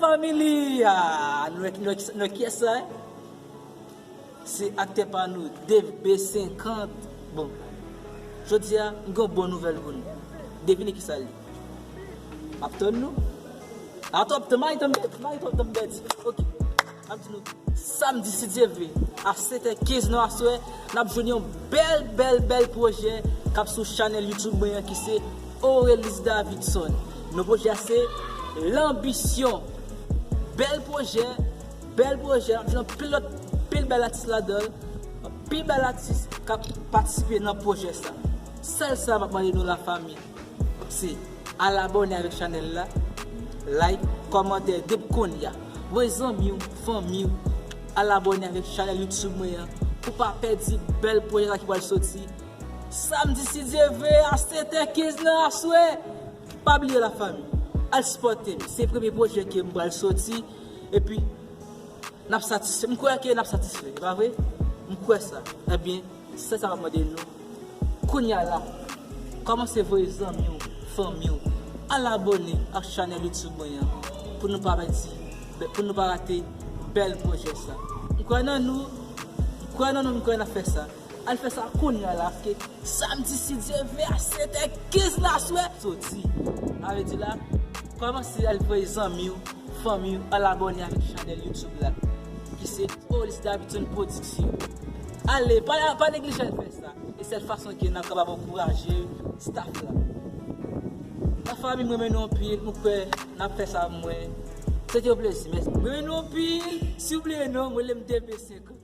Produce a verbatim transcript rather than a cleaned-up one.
Family, ah, nou wè, nou wè, nou wè kiyès sa, eh? Se aktè pa nou, Dave B senkant. Bon, jodi a, m gen yon bon nouvèl pou nou. Devine kisa l ye. M ap tann nou. Atò, m ap tann, m ap tann, m ap tann, m ap tann. Ok. M ap di nou, samdi, si Dye vle, a sèt è kenz nan aswè, n ap jwenn yon bèl, bèl, bèl pwojè k ap sou chanèl YouTube mwen an ki se Aurelis Davidson. Non pwojè a se Lanbisyon. Bèl pwojè, bèl pwojè, n ap jwenn anpil lòt, anpil bèl atis ladan l, anpil bèl atis k ap patisipe nan pwojè sa. Sèl sa m ap mande nou, lafanmi, se al abòne avèk chanèl la, like, kòmantè depi kounye a. Voye zanmi w, fanmi w, al abòne avèk chanèl YouTube mwen an pou w pa pèdi bèl pwojè sa ki pral soti samdi, si Dye vle, a sèt è kenz nan aswè. Pa bliye, lafanmi, al sipòte m. Se premye pwojè ke m pral soti. Epi, n ap satisfè. M kwè ke n ap satisfè, e pa vre? M kwè sa. Ebyen, se sa m ap mande nou. Kounye a la, kòmanse voye zanmi w, fanmi w, al abòne ak chanèl YouTube mwen an pou nou pa pèdi, pou nou pa rate bèl pwojè sa. M kwè nan nou, m kwè nan nou, m kwè n ap fè sa. Al fè sa kounye a la, paske samdi, si Dye vle, a sèt è kenz nan aswè, soti. Sa vle di la, kòmanse al voye zanmi w, fanmi w, al abòne avèk chanèl YouTube la, ki se Aurelis Davidson Production. Ale, pa, pa neglije al fè sa. E sèl fason ke n ap kapab ankouraje staff la. Lafanmi, m renmen nou anpil, m kwè n ap fè sa mwen. Se te yon plezi, mèsi. M renmen nou anpil, si w bliye non, mwen rele m Dave B senkant.